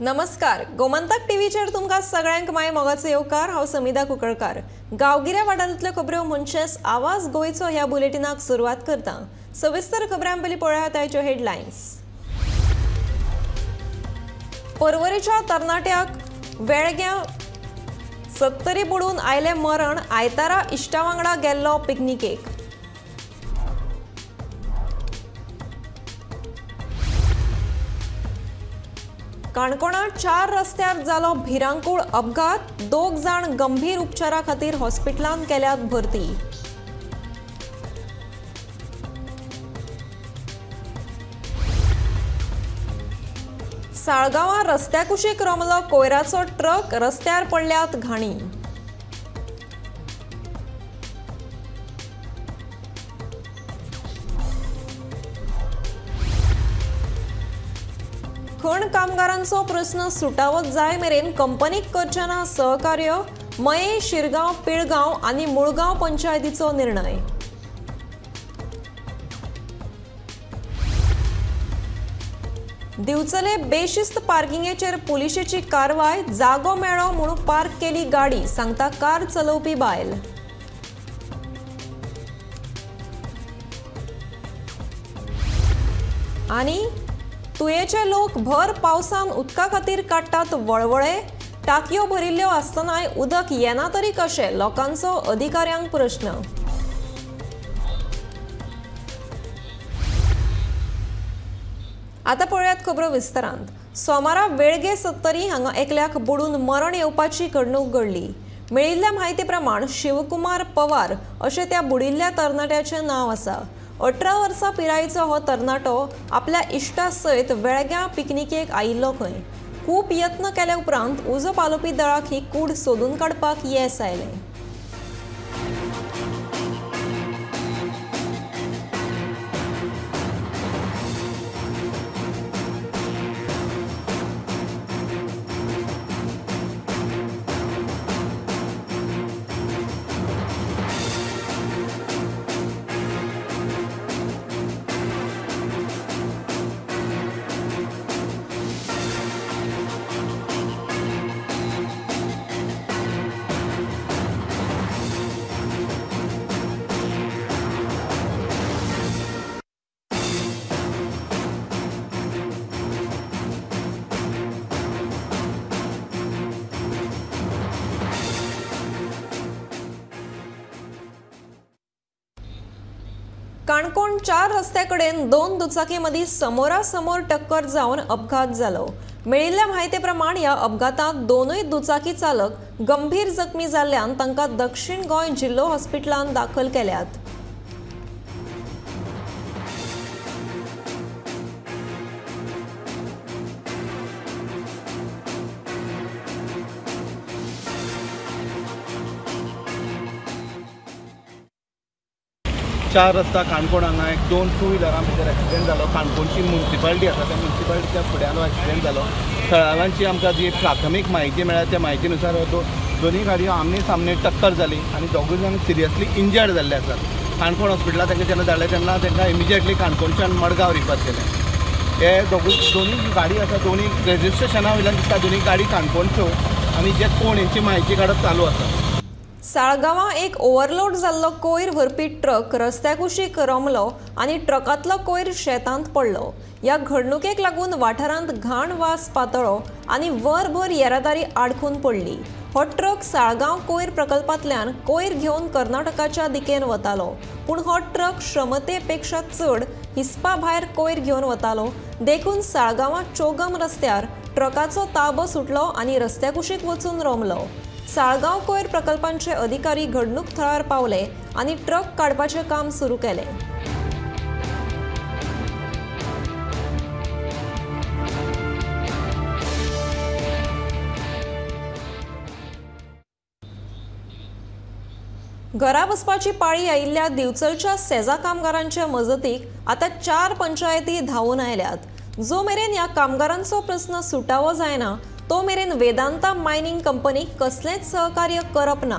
नमस्कार, गोमंतक टीव्हीचेर तुमकां सगळ्यांक my मोगाचो येवकार। हांव समिधा कुंकळकार। गांवगिऱ्या वाठारांतल्यो खबऱ्यो म्हणचेच आवाज गोंयचो ह्या बुलेटिनाक सुरवात करता। सविस्तर खबरां पयलीं पळयात आयच्यो हेडलायन्स। पर्वरीच्या तरणाट्याक वेळग्यां 70 बुडून आयलें मरण, आयतारा इश्टा वांगडा गेल्लो पिकनिकेक। काणकोणांत 4 रस्त्यार जालो भिरांकूळ अपघात, 2 जाण गंभीर उपचारा खातीर हॉस्पिटलांत केल्यात भरती। साळगांवां रस्त्या कुशीक रोमलो कोयराचो ट्रक, रस्त्यार पडल्यात घाणी। खण कामगारांचो प्रस्न सुटावो जाय मेरेन कंपनीक करचें ना सहकार्य, मये, शिरगांव, पिळगांव आनी मुळगांव पंचायतीचो निर्णय। दिवचले बेशिस्त पार्किंगेचेर पुलिशेची कारवाय, जागो मेळ्ळो म्हूण पार्क केली गाडी, सांगता कार चलोवपी बायल। आनी तुयेचे लोक भर पावसान उदका खातीर काडटात वळवळे, टाकयो भरिल्ल्यो आसतनाय उदक येना तरी कशें, लोकांचो अधिकाऱ्यांक प्रश्न। आतां पळयात खबरो विस्तारांत। सोमारा वेळगे 70 हांगा एकल्याक बुडून मरण येवपाची घडणूक घडली। मेळिल्ल्या म्हायती प्रमाण शिवकुमार पवार अशें त्या बुडिल्ल्या तरणाट्याचें नांव आसा। 18 वर्सां पिरायेचो हो तरणाटो आपल्या इश्टा सयत वेळग्यां पिकनिकेक आयिल्लो खंय। खूब यत्न केल्या उपरांत उजो पालोवपी दळाक ही कूड सोदून काडपाक येस आयलें। काणकोण 4 रस्त्या कडेन 2 दुचाकी मदीं समोरासमोर टक्कर जावन अपघात जालो। मेळिल्ल्या म्हायती प्रमाण ह्या अपघातांत 2 दुचाकी चालक गंभीर जखमी जाल्ल्यान तांकां दक्षिण गोंय जिल्लो हॉस्पिटलांत दाखल केल्यात। चार रस्ता काणकोण हांगा एक 2 टू व्हिलरां भितर एक्सिडेंट जालो। काणकोणची मुन्सिपालिटी आसा त्या मुन्सिपालिटीच्या फुड्यान हो एक्सिडेंट जालो। थळाव्यांची आमकां जी प्राथमीक म्हायती मेळ्ळ्या त्या म्हायतीनुसार हो दोनूय गाडयो आमने सामने टक्कर जाली आनी दोगूय जाण सिरियसली इंजर्ड जाल्ले आसात। काणकोण हॉस्पिटलांत तांकां जेन्ना धाडले तेन्ना तांकां इमिजिएटली काणकोणच्यान मडगांव रिफर केलें। हे दोनूय गाडी आसा, दोनूय रजिस्ट्रेशना वयल्यान दिसता दोनूय गाडी काणकोणच्यो आनी जे कोण हेंची म्हायती काडप चालू आसा। साळगांवां एक ओव्हरलोड जाल्लो कोयर व्हरपी ट्रक रस्त्या कुशीक रोमलो आनी ट्रकांतलो कोयर शेतांत पडलो। ह्या घडणुकेक लागून वाठारांत घाण वास पातळ्ळो आनी वरभर येरादारी आडखून पडली। हो ट्रक साळगांव कोयर प्रकल्पांतल्यान कोयर घेवन कर्नाटकाच्या दिकेन वतालो, पूण हो ट्रक क्षमते पेक्षा चड हिस्पा भायर कोयर घेवन वतालो, देखून साळगांवां चोगम रस्त्यार ट्रकाचो ताबो सुटलो आनी रस्त्या कुशीक वचून रोमलो। साळगांव कोयर प्रकल्पांचे अधिकारी घडणूक थळार पावले आनी ट्रक काडपाचें काम सुरू केलें। घरा बसपाची पाळी आयिल्ल्या दिवचलच्या सेजा कामगारांच्या मजतीक आतां 4 पंचायती धांवून आयल्यात। जो मेरेन ह्या कामगारांचो प्रस्न सुटावो जायना तो मेरेन वेदांता मायनिंग कंपनीक कसलेंच सहकार्य करप ना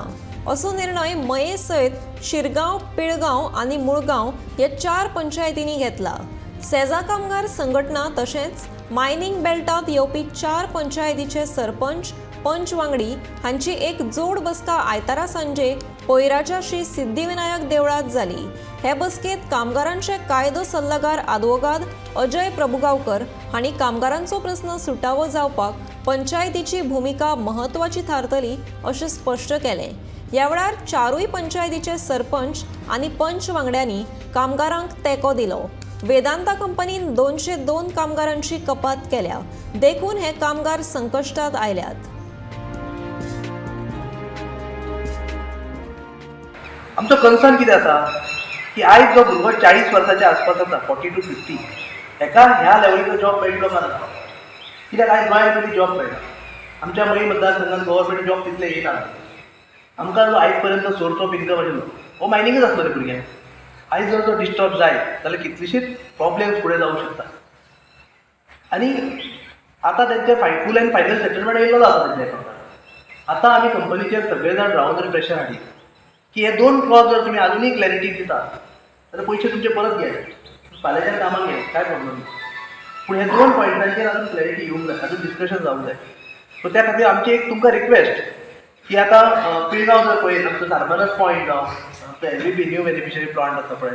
असो निर्णय मये सयत शिरगांव, पिळगांव आनी मुळगांव ह्या 4 पंचायतींनी घेतला। सेजा कामगार संघटना तशेंच मायनिंग बेल्टांत येवपी 4 पंचायतीचे सरपंच, पंच वांगडी हांची एक जोड बसका आयतारा सांजे पयराच्या श्री सिद्धिविनायक देवळांत जाली. हे बसकेंत कामगारांचे कायदो सल्लागार आदवोगाद अजय प्रभुगांवकर हांणी कामगारांचो प्रस्न सुटावो जावपाक पंचायतीची भुमिका म्हत्वाची थारतली अशें स्पश्ट केलें. ह्या वेळार 4 पंचायतीचे सरपंच आनी पंच वांगड्यांनी कामगारांक तेंको दिलो. वेदांता कंपनीन 202 कामगारांची कपात केल्या, देखून हे कामगार संकश्टात आयल्यात. आमचो कन्सर्न कितें आसा की आयज जो भुरगो 40 वर्साच्या आसपास आसा, 40 to 50, हेका ह्या लेवलीचो जॉब मेळटलो काय ना? कित्याक आयज गोंयांत तरी जॉब मेळटा. आमच्या मयी मतदारसंघात गव्हर्मेंट जॉब तितले येना. आमकां जो आयज पर्यंत सोर्स ऑफ इन्कम आशिल्लो हो मायनिंगच आसलो रे भुरग्यांक. आयज जर तो डिस्टर्ब जायत जाल्यार कितलीशीच प्रॉब्लेम्स फुडें जावंक शकता. आनी आतां तेंचे फूल एंड फायनल सेटलमेंट येयल्लो आसा तेंच्या एकाउंटार. आतां आमी कंपनीचेर सगळे जाण रावन जर प्रेशर हाडीत की हे 2 क्लॉज जर तुमी आजुनूय क्लॅरिटी दिता जाल्यार पयशे तुमचे परत घे, फाल्यांच्यान कामाक घे, कांय प्रॉब्लम ना. पूण हे 2 पॉयंटांचेर अजून क्लॅरिटी येवंक जाय, अजून डिस्कशन जावंक जाय. सो त्या खातीर आमची एक तुमकां रिक्वेस्ट की आतां पिळगांव जर पळयत, आमचो सार्बनस पॉयंट जावं, आमचो एनबीपी न्यू बेनिफिशरी प्लांट आसा पळय,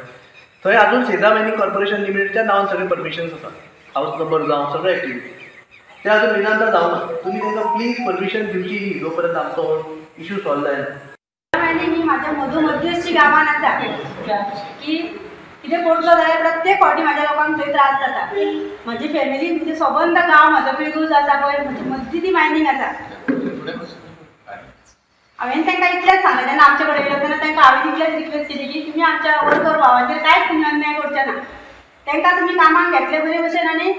थंय अजून सेजा मायनिंग कॉर्पोरेशन लिमिटेडच्या नांवान सगळे परमिशन्स आसा, हावस नंबर जावं, सगळे एक्टिविटी ते अजून वेदांता जावना. तुमी तांकां प्लीज परमिशन दिवची न्ही जो पर्यंत आमचो इशू सॉल्व जायना. मायनिंग ही म्हाज्या मधोमध्यशी गांवान आसा की कितें पडलो जाल्यार प्रत्येक फावटी म्हाज्या लोकांक थंय त्रास जाता. म्हजी फॅमिली म्हणजे सबंद गांव म्हाजो पिळगूज आसा पळय, म्हजी मदीं ती मायनिंग आसा. हांवें तांकां इतलेंच सांगलें जेन्ना आमचे कडेन येयलो तेन्ना तांकां हांवें इतलेंच रिक्वेस्ट केली की तुमी आमच्या वर्कर भावाचेर कांयच तुमी अन्याय करचे ना, तांकां तुमी कामाक घेतले बरे भशेन आनी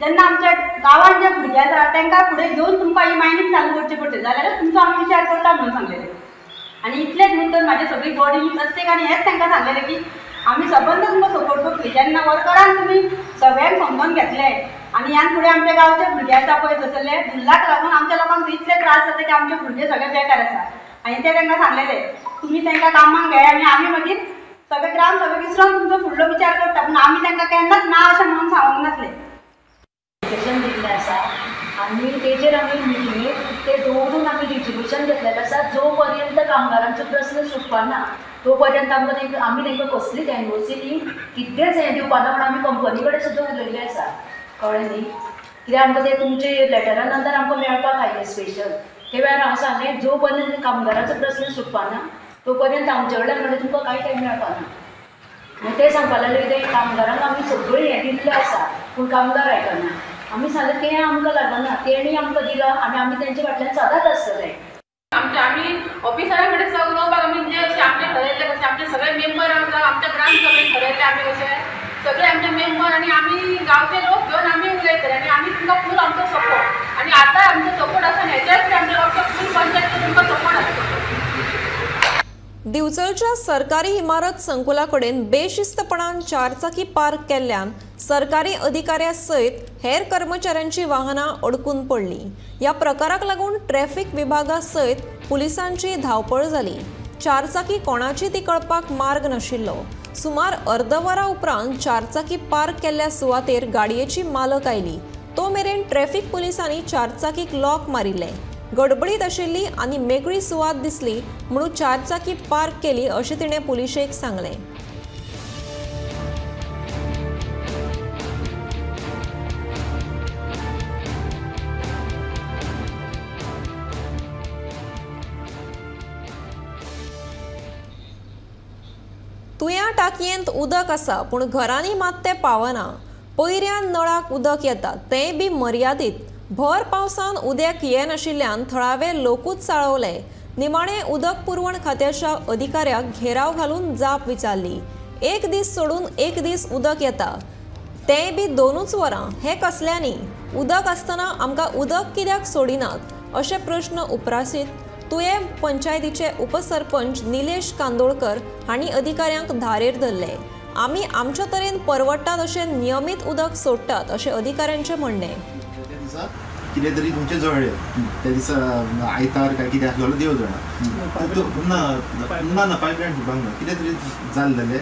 जेन्ना आमच्या गांवांत जे भुरगे आसा तांकां फुडें घेवन तुमकां ही मायनिंग चालू करची पडटली जाल्यार तुमचो आमी विचार करता म्हणून सांगलेलें. आनी इतलेंच न्हू तर म्हाजी सगळी बॉडी प्रत्येकान हेंच तांकां सांगलेलें की आमी सबंद तुमकां सपोर्ट करतली. जेन्ना वर्करान तुमी सगळ्यांक समजून घेतले आनी ह्यान फुडें आमच्या गांवचे भुरगे आसा पळय थंयसरले धुल्लाक लागून आमच्या लोकांक इतले त्रास जाता की आमचे भुरगे सगळे बेकार आसा. आनी ते तांकां सांगलेले तुमी तांकां कामाक घेया आनी आमी मागीर सगळे ग्राम सगळे विसरून तुमचो फुडलो विचार करता, पूण आमी तांकां केन्नाच ना अशें म्हणून सांगूंक नासलें. एप्लिकेशन दिल्लें आसा आनी तेजेर आमी मिटिंगेक ते दवरून आमी रिजोल्युशन घेतलेलें आसा. जो पर्यंत कामगारांचो प्रस्न सुटपाना तो पर्यंत आमकां आमी तांकां कसलीच एनओसी ती कितेंच हें दिवपाना म्हण आमी कंपनी कडेन सुद्दां उलयल्लें आसा. कळ्ळें न्ही? कित्याक आमकां ते तुमचे लेटरा नंतर आमकां मेळपाक आयलें स्पेशल. ते वेळार हांव सांगलें जो पर्यंत कामगाराचो प्रस्न सुटपाना तो पर्यंत आमचे कडल्यान म्हणल्यार तुमकां कांय टायम मेळपाना. मागीर ते सांगपाक लागले कितें कामगारांक आमी सगळें हें दिल्लें आसा पूण कामगार आयकना. आमी सांगलें तें आमकां लागना, तेणी आमकां दिलां आनी आमी तेंच्या फाटल्यान सदांच आसतले. आमच्या आमी ऑफिसरा कडेन उलोवपाक आमी जे अशें आमचें ठरयल्लें कशें आमचे सगळे मेंबर आमच्या ग्राम सभेन ठरयल्लें आमी कशें सगळे आमचे मेंबर आनी आमी गांवचे लोक घेवन आमी उलयतले आनी आमी तुमकां फूल आमचो सपोर्ट आनी आतां आमचो सपोर्ट आसा हेच्याच आमच्या गांवच्या फूल पंचायत तुमकां सपोर्ट आसतलो. दिवचलच्या सरकारी इमारत संकुलाकडेन बेशिस्तपणान चारचाकी पार्क केल्ल्यान सरकारी अधिकाऱ्या सयत हेर कर्मचाऱ्यांची वाहनां अडकून पडली. ह्या प्रकाराक लागून ट्रॅफिक विभागा सयत पुलिसांची धांवपळ जाली. चारचाकी कोणाची ती कळपाक मार्ग नाशिल्लो. सुमार अर्दवरा उपरांत चारचाकी पार्क केल्ल्या सुवातेर गाडयेची मालक आयली. तो मेरेन ट्रॅफिक पुलिसांनी चारचाकीक लॉक मारिल्लें. गडबडीत आशिल्ली आनी मेकळी सुवात दिसली म्हणून चारचाकी पार्क केली अशें तिणें पुलिशेक सांगलें. तुया टाकयेंत उदक आसा पूण घरांनी मात तें पावना. पयऱ्यान नळाक उदक येता तें बी मर्यादीत. भर पावसान उदक येनाशिल्ल्यान थळावे लोकूच चाळवले. निमाणे उदक पुरवण खात्याच्या अधिकाऱ्याक घेराव घालून जाप विचारली. एक दीस सोडून एक दीस उदक येता तें बी 2 वरां. हें कसल्यांनी? उदक आसतना आमकां उदक कित्याक सोडिनात अशे प्रश्न उप्रासीत तुयें पंचायतीचे उपसरपंच निलेश कांदोळकर हांणी अधिकाऱ्यांक धारेर धरले. आमी आमच्या तरेन परवडटात अशें नियमीत उदक सोडटात अशें अधिकाऱ्यांचें म्हणणें. कितें तरी तुमचें जळ्ळें त्या दिसा आयतार काय कितें आसलेलो देव जाणा ना ना ना पायपलायन फुटोंक ना कितें तरी जाल्लेलें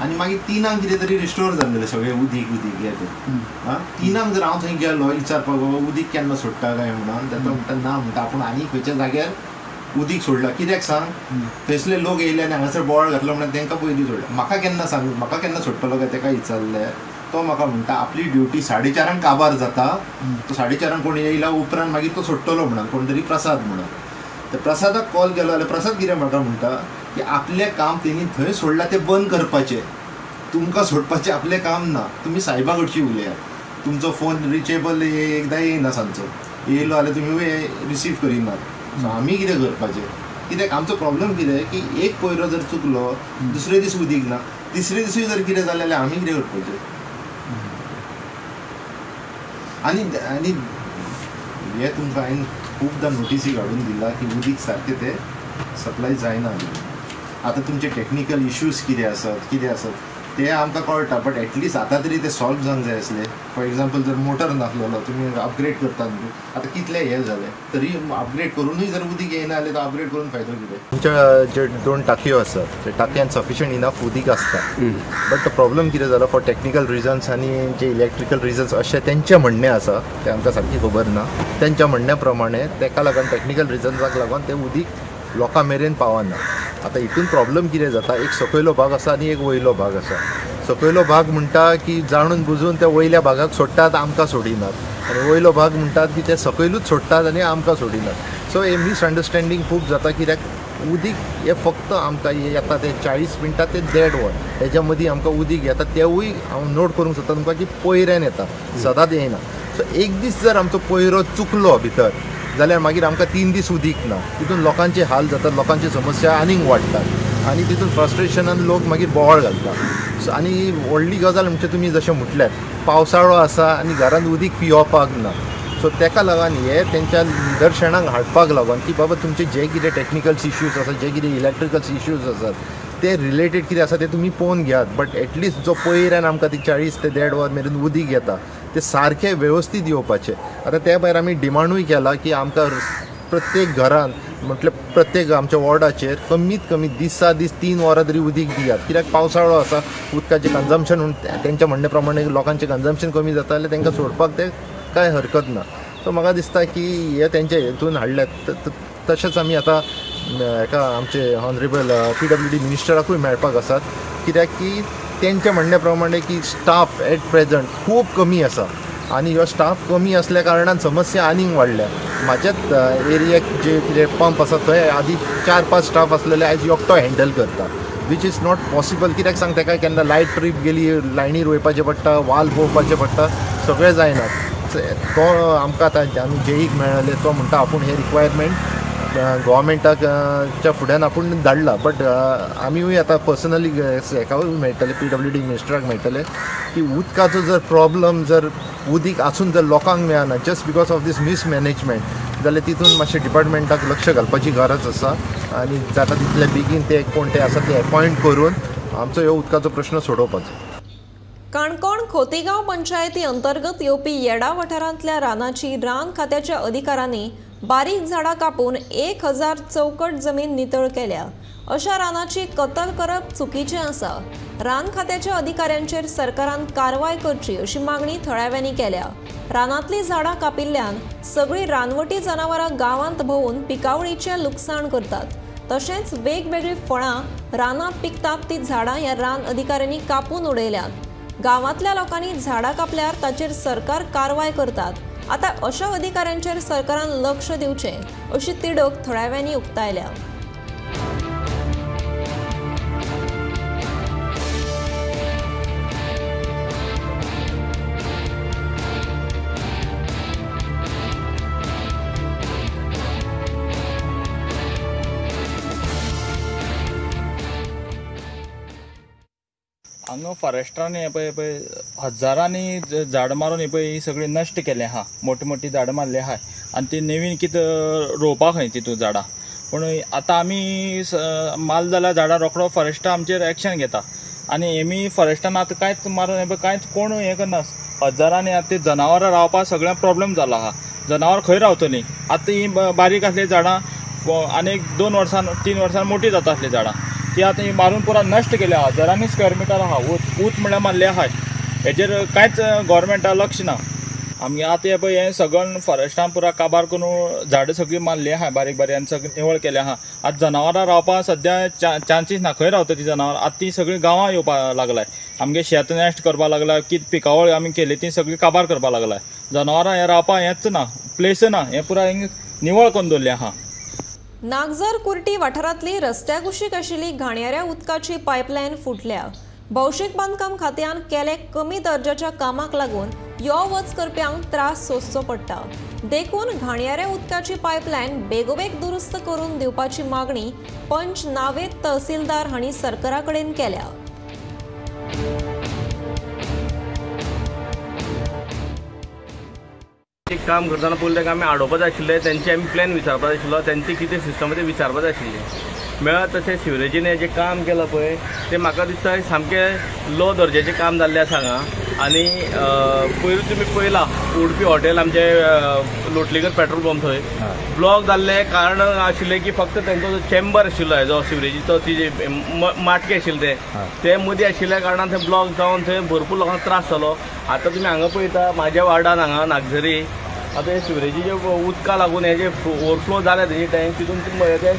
आनी मागीर 3 कितें तरी रिस्टोर जाल्लेलें सगळें उदीक उदीक हें तें आं 3 जर हांव थंय गेलो विचारपाक बाबा उदीक केन्ना सोडटा काय म्हणून तो म्हणटा ना म्हणटा आपूण आनी खंयच्या जाग्यार उदीक सोडलां कित्याक सांग थंयसले लोक येयले आनी हांगासर बोवाळ घातलो म्हणून तांकां पयलीं सोडलें म्हाका केन्ना सांग म्हाका केन्ना सोडटलो काय ताका विचारलें तो म्हाका म्हणटा आपली ड्युटी 4:30 काबार जाता तो 4:30 कोण येयला उपरांत मागीर तो सोडटलो म्हणून कोण तरी प्रसाद म्हणून तर प्रसादाक कॉल केलो जाल्यार प्रसाद कितें म्हाका म्हणटा की आपलें काम तेणी थंय सोडलां तें बंद करपाचें तुमकां सोडपाचें आपलें काम ना तुमी सायबा कडची उलयात तुमचो फोन रिचेबल एकदां येयना सांजचो येयलो जाल्यार तुमी रिसीव करिनात सो आमी कितें करपाचें कित्याक आमचो प्रॉब्लम कितें की एक पयरो जर चुकलो दुसरे दीस उदीक ना तिसरे दिसूय जर कितें जालें जाल्यार आमी कितें करपाचें आनी आनी हें तुमकां हांवें खुबदां नोटिसी काडून दिला की उदीक सारकें तें सप्लाय जायना आतां तुमचे टॅक्निकल इश्यूज कितें आसत कितें आसत ते आमकां कळटा बट एटलिस्ट आतां तरी ते सॉल्व जावंक जाय आसले फॉर एग्जाम्पल जर मोटर नासलेलो तुमी अपग्रेड करता न्हू आतां कितले हे जाले तरी अपग्रेड करूनूय जर उदीक येयना जाल्यार तो अपग्रेड करून फायदो कितें तुमच्या जे 2 टाकयो आसात त्या टाकयान सफिशियंट इनफ उदीक आसता बट प्रॉब्लम कितें जालो फॉर टॅक्निकल रिजन्स आनी जे इलेक्ट्रिकल रिजन्स अशें तेंचें म्हणणें आसा तें आमकां सारकी खबर ना तेंच्या म्हणण्या प्रमाणे तेका लागून टॅक्निकल रिजन्साक लागून तें उदीक लोकां मेरेन पावना आतां हितून प्रॉब्लम कितें जाता एक सकयलो भाग आसा आनी एक वयलो भाग आसा सकयलो भाग म्हणटा की जाणून बुजून त्या वयल्या भागाक सोडटात आमकां सोडिनात आनी वयलो भाग म्हणटात की ते सकयलूच सोडटात आनी आमकां सोडिनात सो हे मिसअंडरस्टँडींग खूब जाता कित्याक उदीक हें फक्त आमकां येता तें 40 मिनटां ते 1.5 वर हेज्या मदीं आमकां उदीक येता तेवूय हांव नोट करूंक सोदता तुमकां की पयऱ्यान येता सदांच येयना सो एक दीस जर आमचो पयरो चुकलो भितर जाल्यार मागीर आमकां 3 दीस उदीक ना तितून लोकांचे हाल जातात लोकांची समस्या आनीक वाडटात आनी तितून फ्रस्ट्रेशनान लोक मागीर बोवाळ घालता सो आनी व्हडली गजाल म्हणजे तुमी जशें म्हटल्यार पावसाळो आसा आनी घरांत उदीक पियोवपाक ना सो तेका लागून हे तेंच्या निदर्शनाक हाडपाक लागून की बाबा तुमचे जे कितें टॅक्निकल्स इश्यूज आसात जे कितें इलेक्ट्रिकल्स इश्यूज आसात ते रिलेटेड कितें आसा ते तुमी पळोवन घेयात बट एटलिस्ट जो पयऱ्यान आमकां ती 40 ते 1.5 वर मेरेन उदीक येता ते सारकें वेवस्थीत येवपाचें आतां त्या भायर आमी डिमांडूय केला की आमकां प्रत्येक घरान म्हटल्यार प्रत्येक आमच्या वॉर्डाचेर कमीत कमी दिसा दीस 3 वरां तरी उदीक दियात कित्याक पावसाळो आसा उदकाचें कन्जम्पशन तेंच्या म्हणणे प्रमाणे लोकांचें कन्जम्पशन कमी जाता जाल्यार तांकां सोडपाक तें कांय हरकत ना सो म्हाका दिसता की हे तेंच्या हेतून हाडल्यात तशेंच आमी आतां हेका आमचे ऑनरेबल PWD मिनिस्टराकूय मेळपाक आसात कित्याक की तेंच्या म्हणण्या प्रमाणे की स्टाफ एट प्रेजंट खूब कमी आसा आनी ह्यो स्टाफ कमी आसल्या कारणान समस्या आनीक वाडल्या म्हाज्याच एरियाक जे कितें पंप आसा थंय आदी 4-5 स्टाफ आसलेले आयज एकटो हँडल करता which is not possible कित्याक सांग तेका केन्ना लायट ट्रीप गेली लायनीर वयपाचें पडटा वाल पळोवपाचें पडटा सगळें जायना तो आमकां आतां आमी जेईक मेळ्ळें तो म्हणटा आपूण हें रिक्वायरमेंट गोवोरमेंटाच्या फुड्यान आपूण धाडला बट आमीय आतां पर्सनली हेकाय मेळटले PWD मिनिस्टराक मेळटले की उदकाचो जर प्रॉब्लम जर उदीक आसून जर लोकांक मेळना just because of this mismanagement जाल्यार तितून मातशें डिपार्टमेंटाक लक्ष घालपाची गरज आसा आनी जाता तितले बेगीन ते कोण ते आसा ते एपॉयंट करून आमचो ह्यो उदकाचो प्रश्न सोडोवपाचो. काणकोण खोतीगांव पंचायती अंतर्गत येवपी येडा वाठारांतल्या रानाची रान खात्याच्या अधिकाऱ्यांनी बारीक झाडां कापून 1000 चौकट जमीन नितळ केल्या. अशा रानाची कतल करप चुकीचें आसा. रान खात्याच्या अधिकाऱ्यांचेर सरकारान कारवाय करची अशी मागणी थळाव्यांनी केल्या. रानांतली झाडां कापिल्ल्यान सगळीं रानवटी जनावरां गांवांत भोंवून पिकावळीचें लुकसाण करतात. तशेंच वेगवेगळीं फळां रानांत पिकतात ती झाडां ह्या रान अधिकाऱ्यांनी कापून उडयल्यात. गांवांतल्या लोकांनी झाडां कापल्यार ताचेर सरकार कारवाय करतात. आतां अशा अधिकाऱ्यांचेर सरकारान लक्ष दिवचें अशी तिडक थळाव्यांनी उक्तायल्या. हांगा फॉरेस्टान हे पळय पळय हजारांनी झाड मारून हे पळय सगळीं नश्ट केलें आहा, मोठी मोठी झाडां मारली आहाय आनी ती नवीन कितें रोवपाक खंय तितून झाडां. पूण आतां आमी माल जाल्यार झाडां रोखडो फॉरेस्टा आमचेर एक्शन घेता. आनी हेमी फॉरेस्टान आतां कांयच मारून हें पळय कांयच कोण हें करना. हजारांनी आतां ते जनावरां रावपाक सगळ्यांक प्रोब्लम जाला आहा. जनावर खंय रावतलीं आतां? हीं बारीक आसलीं झाडां आनी 2 वर्सां 3 वर्सां मोटी जाता आसलीं झाडां, ती आतां ही मारून पुरा नश्ट केल्या. हजारांनी स्क्वेअर मिटर आहा, ऊंच म्हणल्यार मारले आहाय. हेजेर कांयच गोवोरमेंटा लक्ष ना. आमगे आतां हें पळय हें सगळें फॉरेस्टान पुरा काबार करून झाडां सगळीं मारली आहा बारीक बारीक आनी सगळीं निवळ केलें आहा. आतां जनावरां रावपाक सद्या चान्सीस ना, खंय रावता ती जनावरां? आतां ती सगळीं गांवां येवपाक लागलाय, आमगे शेत नश्ट करपाक लागला, कितें पिकावळ आमी केली ती सगळी काबार करपाक लागलाय. जनावरां हें रावपाक हेंच ना, प्लेस ना, हें पुरा हिंग निवळ करून दवरलें आहा. नागझर कुर्टी वाठारांतली रस्त्या कुशीक आशिल्ली घाणयाऱ्या उदकाची पायपलायन फुटल्या. भौशीक बांदकाम खात्यान केले कमी दर्जाच्या कामाक लागून यो वच करप्यांक त्रास सोंसचो पडटा. देखून घाणयाऱ्या उदकाची पायपलायन बेगोबेग दुरुस्त करून दिवपाची मागणी पंच नावेद तहसीलदार हांणी सरकारा कडेन केल्या. एक काम करतना पयलीं तांकां आमी आडोवपा जाय आशिल्लें, तेंचे आमी प्लॅन विचारपा जाय आशिल्लो, तेंचे कितें सिस्टम ते विचारपा जाय आशिल्लें. मेळत तशें सिवरेजीन हें जें काम केलां पळय तें म्हाका दिसता सामकें लो दर्जाचें काम जाल्लें आसा हांगा. आनी पयरूच तुमी पळयलां उडपी हॉटेल आमचें लोटलीकर पेट्रोल पंप थंय ब्लॉक जाल्लें कारण आशिल्लें की फक्त तेंचो जो चेंबर आशिल्लो हेजो सिवरेजीचो ती जी माटके आशिल्ले ते मदीं आशिल्ल्या कारणान थंय ब्लॉक जावन थंय भरपूर लोकांक त्रास जालो. आतां तुमी हांगा पळयता म्हाज्या वार्डान हांगा नागझरी आतां हे सिवरेजीचे उदका लागून हे जे ओवरफ्लो जाले तेजी टँक तितून ते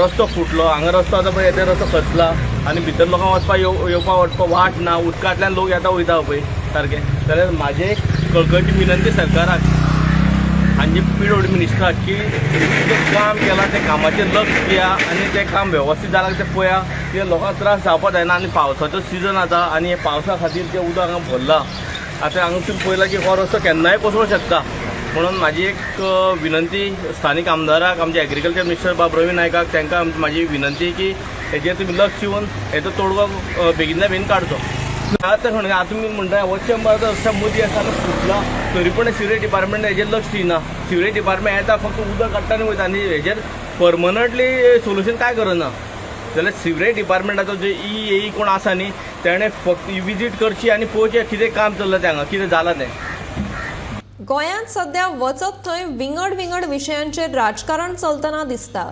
रस्तो फुटलो. हांगा रस्तो आतां पळय ते रस्तो खचला आनी भितर लोकांक वचपाक येवपाक वचपाक वाट ना, उदकांतल्यान लोक येता वयता पळय सारकें. जाल्यार म्हाजें एक कळकळची विनंती सरकाराक आनी पीडब्ल्यूडी मिनिस्टराक की जें काम केलां तें कामाचेर लक्ष दिया आनी तें काम वेवस्थीत जालां तें पळया, कित्याक लोकांक त्रास जावपाक जायना. आनी पावसाचो सिजन आतां आनी हे पावसा खातीर तें उदक हांगा भरलां. आतां हांगा तुमी पळयलां की हो रस्तो केन्नाय कोसळूंक शकता. म्हणून म्हाजी एक विनंती स्थानीक आमदाराक, आमचे एग्रीकल्चर मिनिस्टर बाब रवी नायकाक, तांकां म्हाजी विनंती की हेजेर तुमी लक्ष दिवन हेचो तोडगो बेगिनल्या बेगीन काडचो. आतां खंय आतां तुमी म्हणटा हो चेंबर आतां रस्त्या मदीं आसा आनी फुटला, तरी पण सिवरेज डिपार्टमेंट हेजेर लक्ष दिना. सिवरेज डिपार्टमेंट येता फक्त उदक काडटा आनी वयता आनी हेजेर परमनंटली सोल्युशन कांय करना. जाल्यार सिवरेज डिपार्टमेंटाचो जे ई कोण आसा न्ही तेणें फक्त विजीट करची आनी पळोवचें कितें काम चल्लां तें हांगा, कितें जालां तें. गोंयांत सध्या वचत थंय विंगड विंगड विशयांचेर राजकारण चलतना दिसता.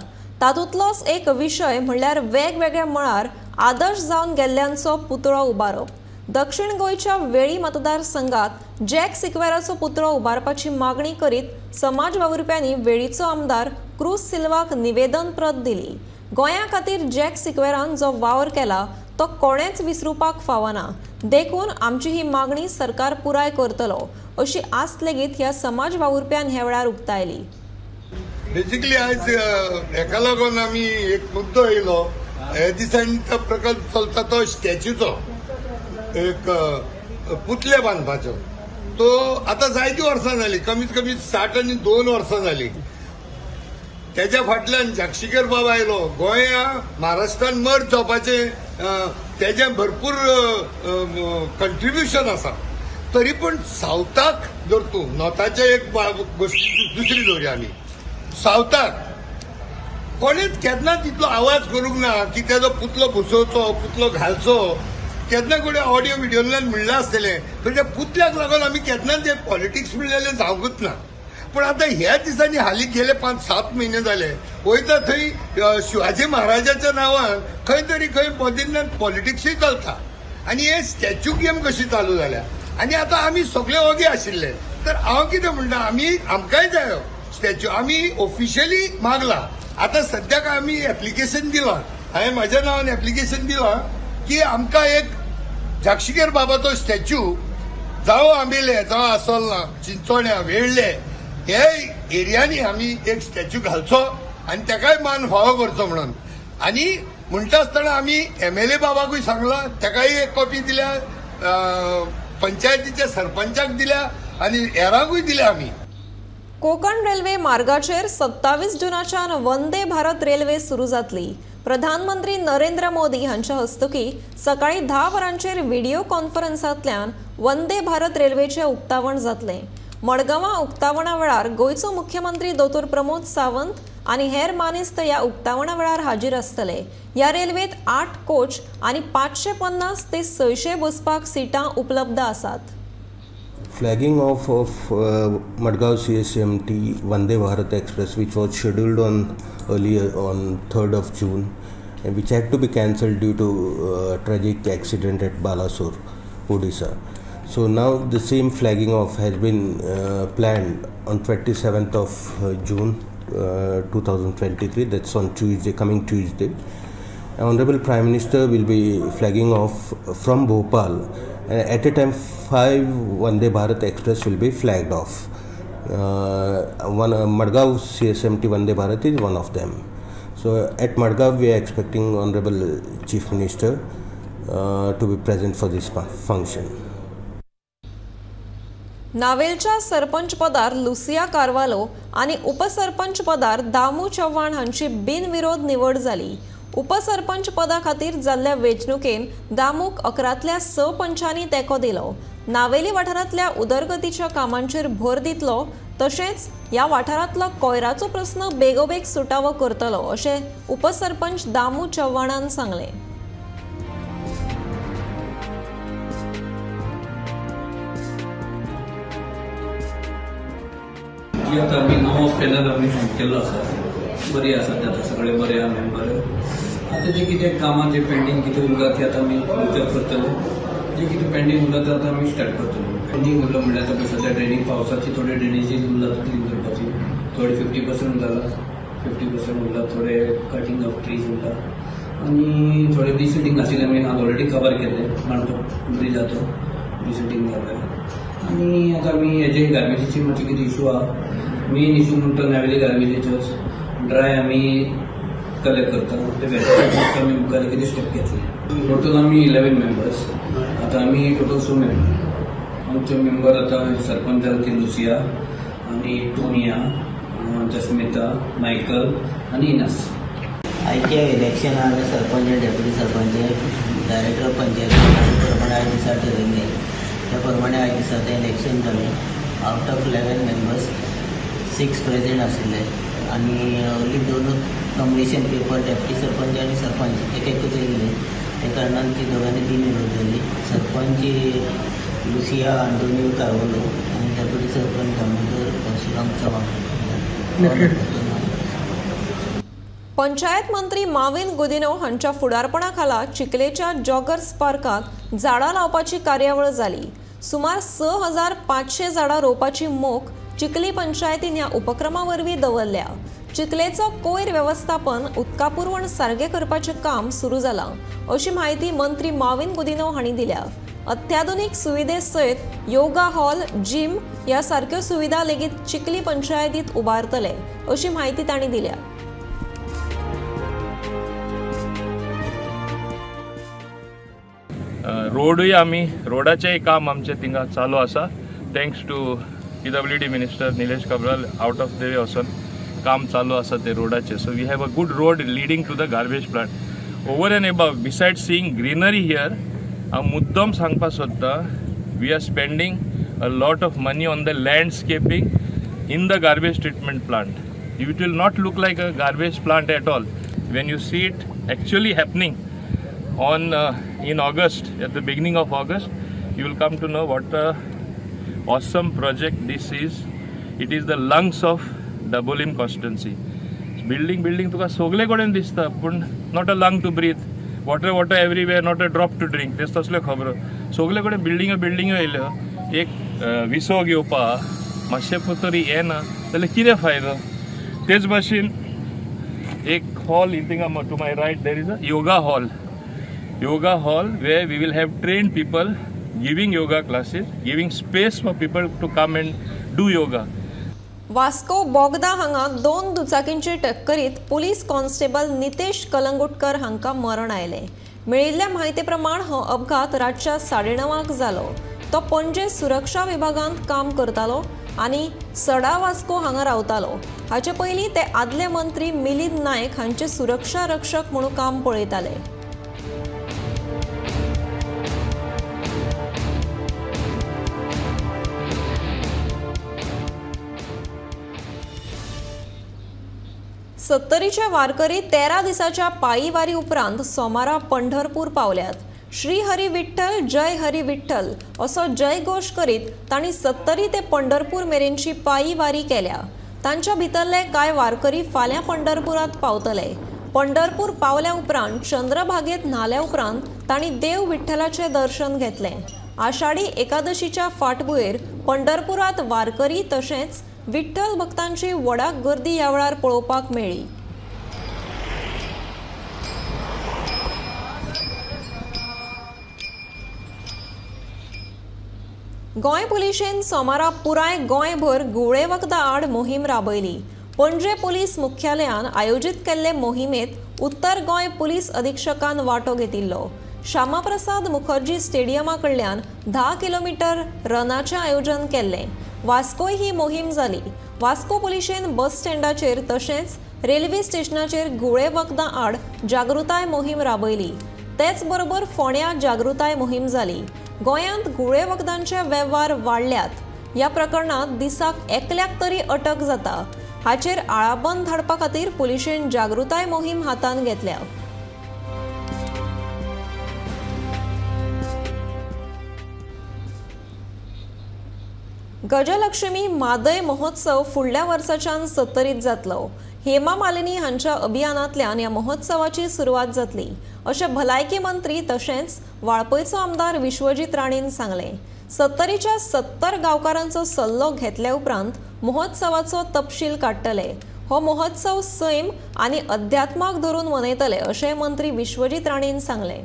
तातूंतलोच एक विशय म्हणल्यार वेगवेगळ्या मळार आदर्श जावन गेल्ल्यांचो पुतळो उबारप. दक्षिण गोंयच्या वेळी मतदारसंघात जॅक सिक्वेराचो पुतळो उबारपाची मागणी करीत समाज वावुरप्यांनी वेळीचो आमदार क्रूज सिल्वाक निवेदन प्रत दिली. गोंया खातीर जॅक सिक्वेरान जो वावर केला तो कोणेच विसरुपाक फावना, देखून आमची ही मागणी सरकार पुराय करतलो अशी आस्त लेगीत ह्या समाज वावुरप्यान ह्या वेळार उक्तायली. बेसिकली आयज हेका लागून आमी एक मुद्दो येयलो, हे दिसांनी तो प्रकल्प चलता तो स्टॅच्यूचो, एक पुतळे बांदपाचो. तो आतां जायतीं वर्सां जालीं, कमीत कमी 62 वर्सां जालीं. तेज्या फाटल्यान जाक्षीकर बाब आयलो, गोंया महाराष्ट्रान मर्ज जावपाचें तेजें भरपूर कंट्रिब्युशन आसा. तरी पण सावथाक जर तूं नॉर्थाचे एक गोश्ट दुसरी दवरया आमी, सावथाक कोणेच केन्नाच तितलो आवाज करूंक ना की तेजो पुतलो बसोवचो, पुतलो घालचो. केन्ना कडेन ऑडियो विडियोंतल्यान म्हणलां आसतलें, पण त्या पुतल्याक लागून आमी केन्नाच ते पॉलिटिक्स म्हणलेलें जावंकूच ना. पण आतां ह्या दिसांनी हालीं गेले 5-7 म्हयने जाले वयता थंय शिवाजी महाराजाच्या नांवान खंय तरी खंय मदींतल्यान पॉलिटिक्सूय चलता आनी हे स्टॅच्यू गेम कशी चालू जाल्या. आनी आतां आमी सगळे ओगे आशिल्ले, तर हांव कितें म्हणटा, आमी आमकांय जायो स्टॅच्यू, आमी ऑफिशियली मागला. आतां सद्याक आमी एप्लिकेशन दिलां, हांवें म्हाज्या नांवान एप्लिकेशन दिलां की आमकां एक जाक्षीकर बाबाचो स्टॅच्यू जावं आंबेले, जावं आसोलना, चिंचोण्या, वेळ्ळे हे एरियांनी आमी एक स्टॅच्यू घालचो आनी तेकाय मान फावो करचो म्हणून. आनी म्हणटा आसतना आमी एमएलए बाबाकूय सांगलां, तेकाय एक कॉपी दिल्या, पंचायतीच्या सरपंचाक दिल्या आनी हेरांकूय दिल्या आमी. कोकण रेल्वे मार्गाचेर 27 जूनाच्यान वंदे भारत रेल्वे सुरू जातली. प्रधानमंत्री नरेंद्र मोदी हांच्या हस्तुकी सकाळी 10 वरांचेर व्हिडिओ कॉन्फरन्सांतल्यान वंदे भारत रेल्वेचें उक्तावण जातलें. मडगांवां उक्तावणा वेळार गोंयचो मुख्यमंत्री दोतोर प्रमोद सावंत आनी हेर मानेस्त ह्या उक्तावणा वेळार हाजीर आसतले. ह्या रेल्वेत 8 कोच आनी 550 ते 600 बसपाक सिटां उपलब्ध आसात. Flagging off of Madgaon CSMT Vande Bharat Express, which was scheduled on earlier on 3rd of June, and which had to be cancelled due to tragic accident at Balasore, Odisha. So now the same flagging off has been planned on 27th of June 2023. That's on Tuesday, coming Tuesday. Honorable Prime Minister will be flagging off from Bhopal. At a time, 5 Vande Bharat Express will be flagged off. One Madgaon CSMT Vande Bharat is one of them. So at Madgaon, we are expecting Honorable Chief Minister to be present for this function. नावेलच्या sarpanch पदार Lucia Carvalho आनी उपसरपंच पदार दामू चव्हाण हांची बिनविरोध निवड जाली. उपसरपंच पदा खातीर जाल्ल्या वेंचणुकेन दामूक 11तल्या 6 पंचांनी तेंको दिलो. नावेली वाठारांतल्या उदरगतीच्या कामांचेर भर दितलो तशेंच ह्या वाठारांतलो कोयराचो प्रस्न बेगोबेग सुटावो करतलो अशें उपसरपंच दामू चव्हाणान सांगलें. आतां आमी नवो पॅनल आमी फॉर्म केल्लो आसा, बरी आसा ते आतां सगळे बरे आहा मेंबर. आतां जे कितें कामां जे पेंडींग कितें उरला ती आतां आमी विचार करतले. जे कितें पेंडींग उरला ते आतां आमी स्टार्ट करतले. पेंडींग उरलो म्हणल्यार आतां सद्या ड्रेनीज पावसाची थोडे ड्रेनेजीस उरला क्लीन करपाची, थोडे 50% जाला, 50% उरला, थोडे कटींग ऑफ ट्रीज उरला आनी थोडे डिसिटींग आशिल्ले आमी ऑलरेडी कवर केल्ले मांडो ब्रिज आहा तो डिसिटींग जालें. आनी आतां आमी हेजे गार्बेजीची मातशी कितें इशू आहा, मेन इशू म्हणटा नावेली गार्बेजीचोच ड्राय आमी कलेक्ट करता, ते वेस्ट आमी मुखार कितें स्टेप घेतले. टोटल आमी 11 मेंबर्स, आतां आमी टोटल 6 मेंबर. आमचे मेंबर आतां सरपंच जाले ती लुसिया आनी टोनिया, जस्मिता, मायकल आनी इनास. आयच्या इलेक्शनाक सरपंच, डेप्युटी सरपंच, डायरेक्टर पंचायत प्रमाणे आयज दिसा ठरयल्ले त्या प्रमाणे आयज दिसा तें इलेक्शन जालें. आउट ऑफ 11 मेंबर्स 6 प्रेजेंट आशिल्ले आनी only 2 nomination paper deputy sarpanch आनी सरपंच एक एकूच येयल्ले, त्या कारणान ती दोगांनी बिनविरोध जाली. सरपंच लुसिया आंतोनियो कार्वलो आनी डेप्युटी सरपंच दामोदर परशुराम चव्हाण. पंचायत मंत्री माविन गुदिनो हांच्या फुडारपणा खाला चिखलेच्या जॉगर्स पार्कांत झाडां लावपाची कार्यावळ जाली. सुमार 6500 झाडां रोवपाची मोख चिखली पंचायतीन ह्या उपक्रमा वरवीं दवरल्या. चिखलेचो कोयर वेवस्थापन, उदका पुरवण सारकें करपाचें काम सुरू जालां अशी म्हायती मंत्री माविन गुदिनो हांणी दिल्या. अत्याधुनीक सुविधे सयत योगा हॉल, जिम ह्या सारक्यो सुविधा लेगीत चिखली पंचायतीत उबारतले अशी म्हायती तांणी दिल्या. रोडूय आमी रोडाचेंय काम आमचें थिंगा चालू आसा. Thanks to PWD minister Nilesh Cabral out of the way वचून काम चालू आसा ते रोडाचें. So we have a good road leading to the garbage plant. Over and above, beside seeing greenery here, हांव मुद्दम सांगपाक सोदता, we are spending a lot of money on the landscaping in the garbage treatment plant. It will not look like a garbage plant at all when you see it actually happening on in August, at the beginning of August, you will come to know what a awesome project this is. It is the lungs of Dabolim constituency. Building building तुका सगळे कडेन दिसता, पूण not a lung to breathe, water water everywhere, not a drop to drink. तेच तसल्यो खबरो सगळे कडेन बिल्डिंग्यो बिल्डिंग्यो येयल्यो. एक विसो घेवपा मातशें तरी येना जाल्यार कितें फायदो. तेच भाशेन एक हॉल थिंगा to my right there is a yoga hall. Yoga hall where we will have trained people giving yoga classes, giving space for people to come and do yoga. Vasco Bogda हांगा 2 दुचाकींचे टक्करीत police constable Nitesh Calangutkar हांकां मरण आयलें. मेळिल्ल्या म्हायती प्रमाण हो अपघात रातच्या 9:30 जालो. तो पणजे सुरक्षा विभागांत काम करतालो आनी सडा वास्को हांगा रावतालो. हाचे पयलीं ते आदले मंत्री मिलिंद नायक हांचे सुरक्षा रक्षक म्हणून काम पळयताले. सत्तरीचे वारकरी 13 दिसाच्या पायी वारी उपरांत सोमारा पंढरपूर पावल्यात। श्री हरी विठ्ठल जय हरी विठ्ठल असो जयघोष करीत तांणी सत्तरी ते पंढरपूर मेरेनची पायी वारी केल्या। तांच्या भितरले कांय वारकरी फाल्यां पंढरपुरात पावतले। पंढरपूर पावल्या उपरांत चंद्रभागेत न्हाल्या उपरांत तांणी देव विठ्ठलाचें दर्शन घेतलें। आषाढी एकादशीच्या फाटभुंयेर पंढरपुरात वारकरी तशेंच विठ्ठल भक्तांची व्हडा गर्दी ह्या वेळार पळोवपाक मेळ्ळी। गोंय पुलिशेन सोमारा पुराय गोंयभर घुंवळे वखदां आड मोहीम राबयली। पणजे पुलीस मुख्यालयान आयोजीत केल्ले मोहिमेत उत्तर गोंय पुलीस अधीक्षकान वांटो घेतिल्लो। श्यामाप्रसाद मुखर्जी स्टेडियमा कडल्यान 10 किलोमीटर रनाचें आयोजन केल्लें। वास्कोय ही मोहीम जाली। वास्को पुलिशेन बस स्टँडाचेर तशेंच रेल्वे स्टेशनाचेर घुंवळे वखदां आड जागृताय मोहीम राबयली। तेच बरोबर फोंड्यां जागृताय मोहीम जाली। गोंयांत घुंवळे वखदांचे वेव्हार वाडल्यात। ह्या प्रकरणांत दिसाक एकल्याक तरी अटक जाता। हाचेर आळाबंद हाडपा खातीर पुलिशेन जागृताय मोहीम हातांत घेतल्या। गजलक्ष्मी म्हादय महोत्सव फुडल्या वर्साच्यान सत्तरीत जातलो। हेमा मालिनी हांच्या अभियानांतल्यान ह्या महोत्सवाची सुरवात जातली अशें भलायकी मंत्री तशेंच वाळपयचो आमदार विश्वजीत राणेन सांगलें। सत्तरीच्या 70 गांवकारांचो सल्लो घेतल्या उपरांत महोत्सवाचो तपशील काडटले। हो महोत्सव सैम आनी अध्यात्माक धरून मनयतले अशें मंत्री विश्वजीत राणेन सांगलें।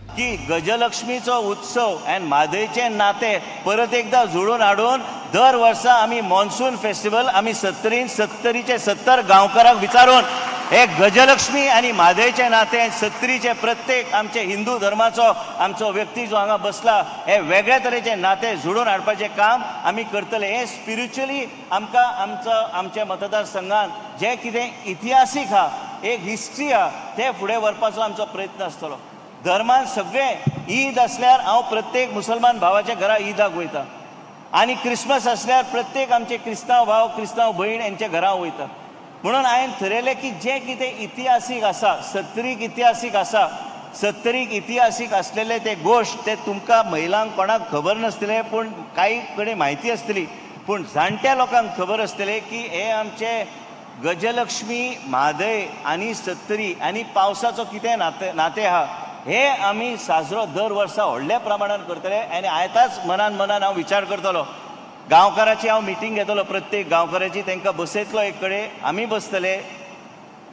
की गजलक्ष्मीचो उत्सव आनी म्हादयचें नातें परत एकदा जुळून हाडून दर वर्सा आमी मॉन्सून फेस्टिवल आमी सत्तरीन सत्तरीचे 70 गांवकारांक विचारून हे गजलक्ष्मी आनी म्हादयचें नातें सत्तरीचे प्रत्येक आमचे हिंदू धर्माचो आमचो व्यक्ती जो हांगा बसला हे वेगळ्या तरेचें नातें जुळून हाडपाचें काम आमी करतले। हें स्पिरिच्युअली आमकां आमचो आमच्या मतदारसंघान जें कितें इतिहासीक आहा, एक हिस्ट्री आहा, तें फुडें व्हरपाचो आमचो प्रयत्न आसतलो। धर्मान सगळे ईद आसल्यार हांव प्रत्येक मुसलमान भावाच्या घरा ईदाक वयता आनी क्रिसमस आसल्यार प्रत्येक आमचे क्रिस्तांव भाव क्रिस्तांव भयण हेंच्या घरा वयता। म्हणून हांवें थरयलें की जें कितें इतिहासीक आसा, सत्तरीक इतिहासीक आसा, सत्तरीक इतिहासीक आसलेले ते गोश्ट ते तुमकां महिलांक कोणाक खबर नासतले, पूण कांय कडेन म्हायती आसतली, पूण जाणट्या लोकांक खबर आसतलें की हे आमचे गजलक्ष्मी म्हादय आनी सत्तरी आनी पावसाचो कितें नातें आहा हे आमी साजरो दर वर्सा व्हडल्या प्रमाणान करतले। आनी आयताच मनान मनान हांव विचार करतलो, गांवकाराची हांव मिटींग घेतलो, प्रत्येक गांवकाराची तांकां बसयतलो एक कडेन, आमी बसतले,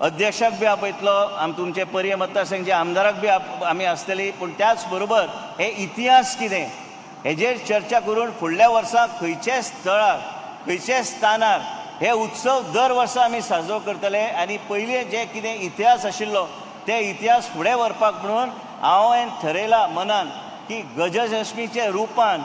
अध्यक्षाक बी आपयतलो, आम तुमचे पर्ये मतदारसंघचे आमदाराक बी आमी आसतली, पूण त्याच बरोबर हे इतिहास कितें हेजेर चर्चा करून फुडल्या वर्सा खंयच्या स्थळार खंयच्या स्थानार हे उत्सव दर वर्सा आमी साजरो करतले आनी पयलीं जे कितें इतिहास आशिल्लो ते इतिहास फुडें व्हरपाक म्हणून हांवें थरयलां मनान की गजलक्ष्मीच्या रुपान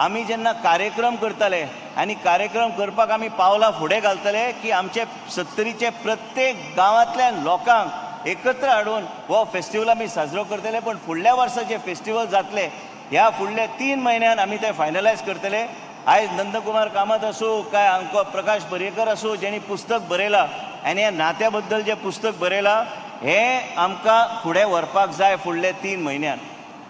आमी जेन्ना कार्यक्रम करतले आनी कार्यक्रम करपाक आमी पावलां फुडें घालतले की आमचे सत्तरीचे प्रत्येक गांवांतल्यान लोकांक एकत्र हाडून हो फेस्टिवल आमी साजरो करतले। पूण फुडल्या वर्सा जे फेस्टिवल जातले ह्या फुडल्या 3 म्हयन्यान आमी ते फायनलायज करतले। आयज नंदकुमार कामत आसूं काय आमकां प्रकाश पर्येकर आसूं जेणी पुस्तक बरयलां आनी ह्या नात्या बद्दल जें पुस्तक बरयलां हें आमकां फुडें व्हरपाक जाय फुडले 3 म्हयन्यान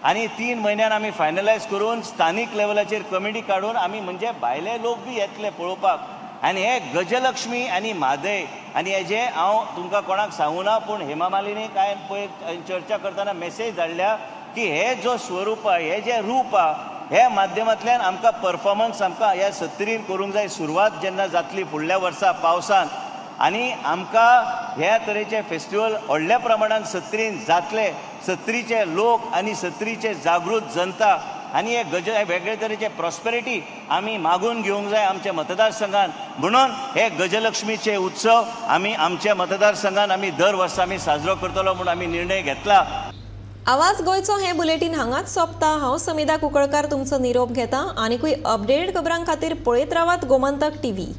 आनी 3 म्हयन्यान आमी फायनलायज करून स्थानीक लेवलाचेर कमिटी काडून आमी म्हणजे भायले लोक बी येतले पळोवपाक आनी हे गजलक्ष्मी आनी म्हादय आनी हेजें हांव तुमकां कोणाक सांगूना, पूण हेमा मालिनी काय पळय चर्चा करतना मेसेज धाडल्या की हे जो स्वरूप आहा, हे जें रूप आहा, हे माध्यमांतल्यान आमकां परफॉर्मन्स आमकां ह्या सत्तरीन करूंक जाय। सुरवात जेन्ना जातली फुडल्या वर्सा पावसान आनी आमकां ह्या तरेचे फेस्टिवल व्हडल्या प्रमाणान सत्तरीन जातले, सत्तरीचे लोक आनी सत्तरीचे जागृत जनता आनी हे गज वेगळे तरेचे प्रॉस्पेरिटी आमी मागून घेवंक जाय आमच्या मतदारसंघान। म्हणून हे गजलक्ष्मीचे उत्सव आमी आमच्या मतदारसंघान आमी दर वर्सा आमी साजरो करतलो म्हूण आमी निर्णय घेतला। आवाज गोंयचो हें बुलेटीन हांगाच सोंपता। हांव समिधा कुंकळकार तुमचो निरोप घेता। आनीकूय अपडेटेड खबरां खातीर पळयत रावात गोमंतक टीव्ही।